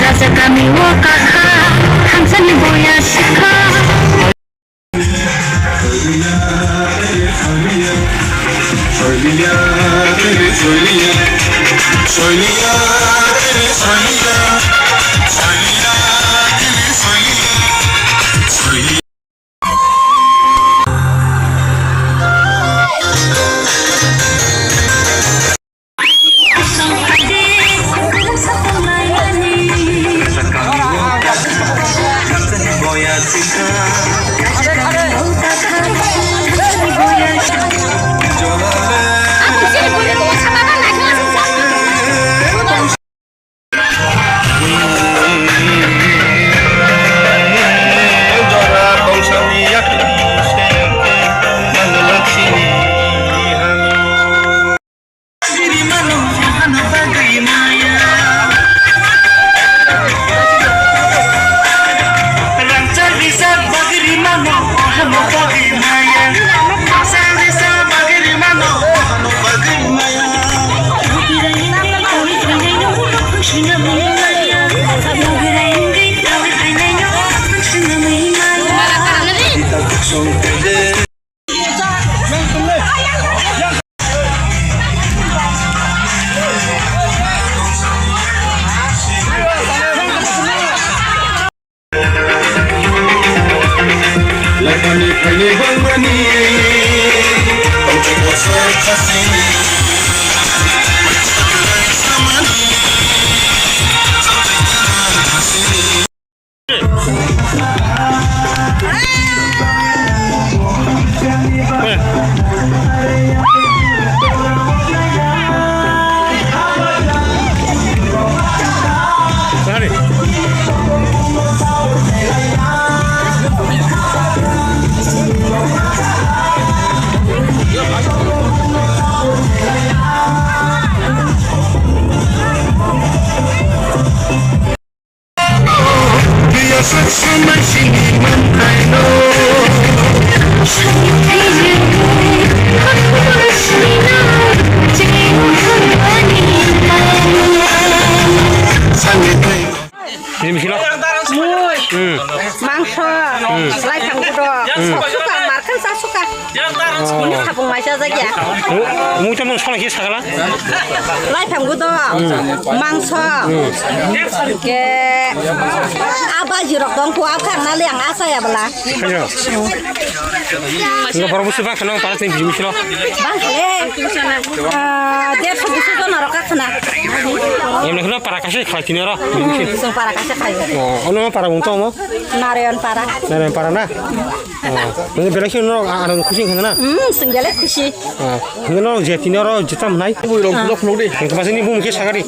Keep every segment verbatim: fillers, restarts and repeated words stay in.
Raja kami o kakha, thangsani boya sikha. Mui, mangso, laithang gudok, sok suka, markhan sa suka. Mui sabung mai cha jakya. Mui tamo solo khe sagala. Laithang gudok, mangso, ke aba jirok dong ko, akhang na liang asa ya bela. Ayo. Enggak, baru musuh bang, kenapa panas nih, biji musuh lo? Bang, eh, eh, derso duso jon aro kakhna. Yang nak kenapa para kasih, kalau sini ro? Hmm, sung para kasih kayo. Oh, ono para bung tong mo? Narayan para. Narayan para na? Oh, ini belai sih, no, anu kucing kan na? Hmm, sung belai kucing. Oh, ini no, je sini ro, je tam nai. Wih, lo, lo, lo deh. Yang kemasin ini bung mungkin sagari.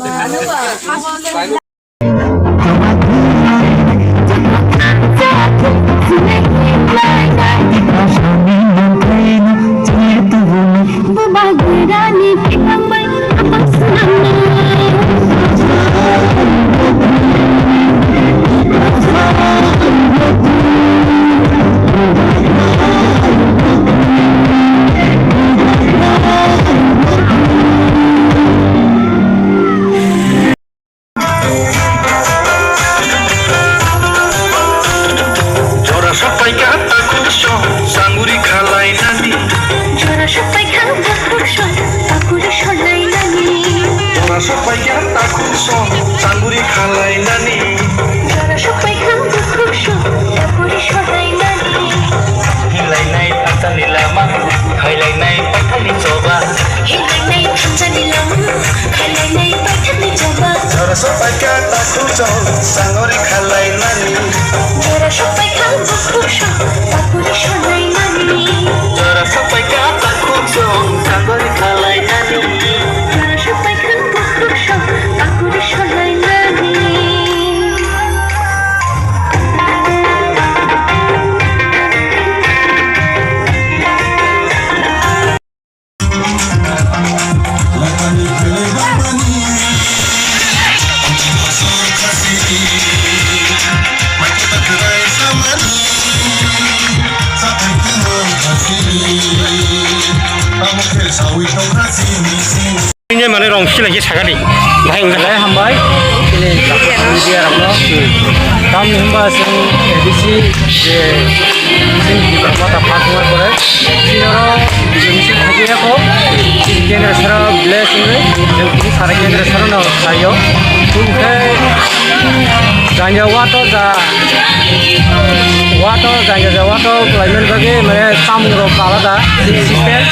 Jora sapai kha takhuk song, sanguri khalai nani. Jora sapai kha takhuk song, takuri solai nani. Jora sapai kha takhuk song, sanguri khalai nani. Jora sapai kha takhuk song, takuri solai nani. Hilai nai thangsani lama, khailai nai paithani choba. Hinlainai thangsani lama, khailai nai paithani choba. Jora sapai kha takhuk song, sanguri khalai nani. Jora sapai kha takhuk song, takuri solai nani. Jora sapai kha takhuk song, sanguri khalai nani. Jora sapai kha takhuk song, takuri solai nani. Ini mane rong sila je sagani. Bahai unsa. Belai hambai. Ini media rokno. Tamni hwnba chwng A D C je chini Tipra Motha Party pore. Chini oro B J P si thagi ya ko. Chini Kendra Sara bless wngwi. Chini Sara Kendra Sara no sayo. Tungkhe janya wato ja. Wato janya ja wato khlaiman bagwi mane samung rok alada system.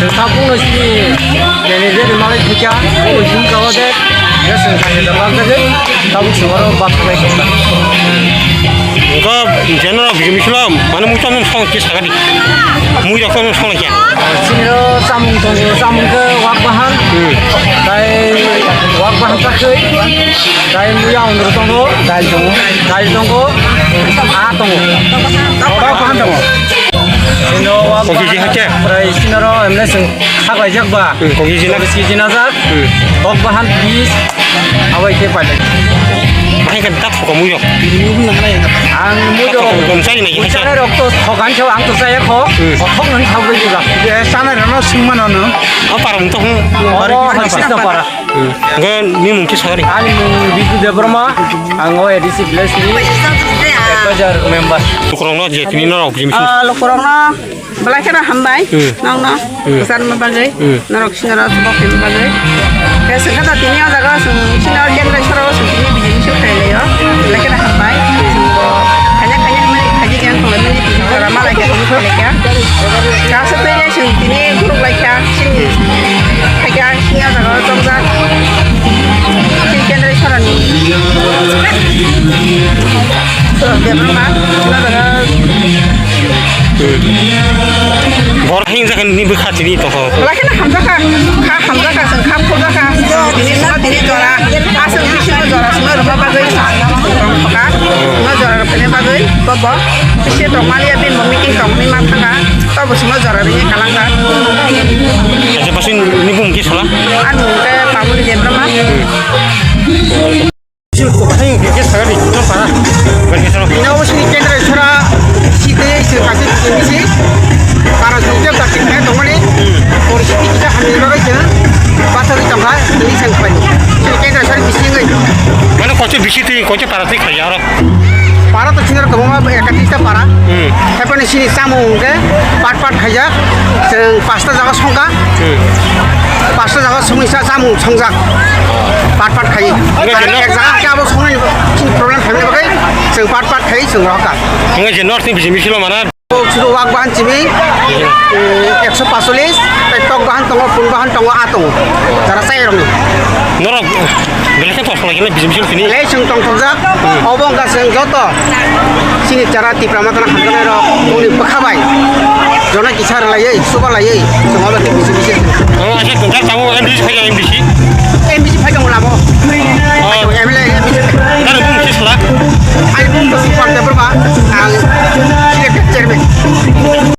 Chwng tabukno chini manager ni malai thikya, o himka o de, de chwng janya ja bag jagwi, tabuk chwng oro bak khlai tongkha. Wngkha, general B J P silo, mane mui tongmani song khe sakani. Mui rok tongmani song khe. Chini ro chamung tongo, chamung khe wak bahan. Hmm. Tai wak bahan chakwi. Tai mui yaun ro tongo. Dal tongo. Dal tongo. A tongo. Wak bahan tongo. Chini ro wak bahan. Kogi ji hakhe? Prai chini ro emne seng. Saklaijak ba? Hmm, kogi jina. Kogi jina jak. Hmm. Tok bahan bis. Abai khe pailai. Bahai kan tak phuka muyo. Ang muyo. Kom sai nai. Muchana rok to thokan chau ang to saya kho. Hmm. Thok nang thau bai ba. Sana rano singma no no. Apa rong to? Oro hoi sina para. Hmm. Ga ni mung khe sagari. Ani mung Bidu Debbarma. Ang o A D C village ni advisor member. Tukrong no je tini no rok jimsi. Ah, lokorong no. Belai kheno hambai, hmm, nokno, hmm, kwcharma bagwi, hmm, norok sinoro chubok khaima bagwi. Khe chwng khe tini o jaga o chwng sinor kendra isoro o chwng tini bijini se khlai laio. Belai kheno hambai. Chwng bo khaina khaina hwnmani khaidi khe wng tonglaimani tini jora malai khe tini khlai kha. Kaisa twi le chwng tini guruk lai kha, chini khaikha, sini o jaga o chongjak. Chini kendra isoroni. Bebak ma, o jaga. Bor hingjak ni bwkha tini tongkha. Belai kheno hamjakha, kha hamjakha, chwng kha phurjakha. Tini sima tini jora, aswk bisingo jora sima rwma bagwi tongkha. Sima jora rwphani bagwi bobo. Bisi tongmani ya bini bo meeting tongmani ma thangkha. Tobo sima jora rwni kalangkha. Acha, basi ni bung khe sala? Ani mung khe Pamuli Debbarma. Hai, ke sagari, no para. Bagi solo. Ina o sini kendra sora site se kasi sini si. Para sujak kasi kaya tongmani. Pori sini kita hamil bagai sini. Pasal kita bah, ini sang pai. Sini kendra sora bisi ngai. Mana koche bisi ti, koche para ti kaya ora. Para to sini tongma ekatista para. Hmm. Tapi ni sini samu ke part part kaya. Seng pasta jaga songka. Hmm. Pasta jaga songwi sa samung songjak. Part part khai. Enggak, Karena jenar. Ek jaga ke abo songnai chini problem phaimani bagwi chwng part part khai chwng rohorkha. Enggak, jenar ni bisi bisi lo mana? Sudu wak bahan chimi, eh, ekso pasolis, tai tok bahan tongo, pun bahan tongo, a tongo. Jara chai rokni. Norok, belai khe tos khlai khe bisi bisi lo tini. Belai chwng tongthokjak, obo wngkha chwng joto. Chini chara Tipra Motha no hamjaknai rok, boni bwkha bai jono kisa rwlaiwi, chuba laiwi, chwng obo khe bisi bisi. Oh, acha, tongthar tabuk M D C phaikha, M D C? M D C phaikha mo lamo. Oh. M L A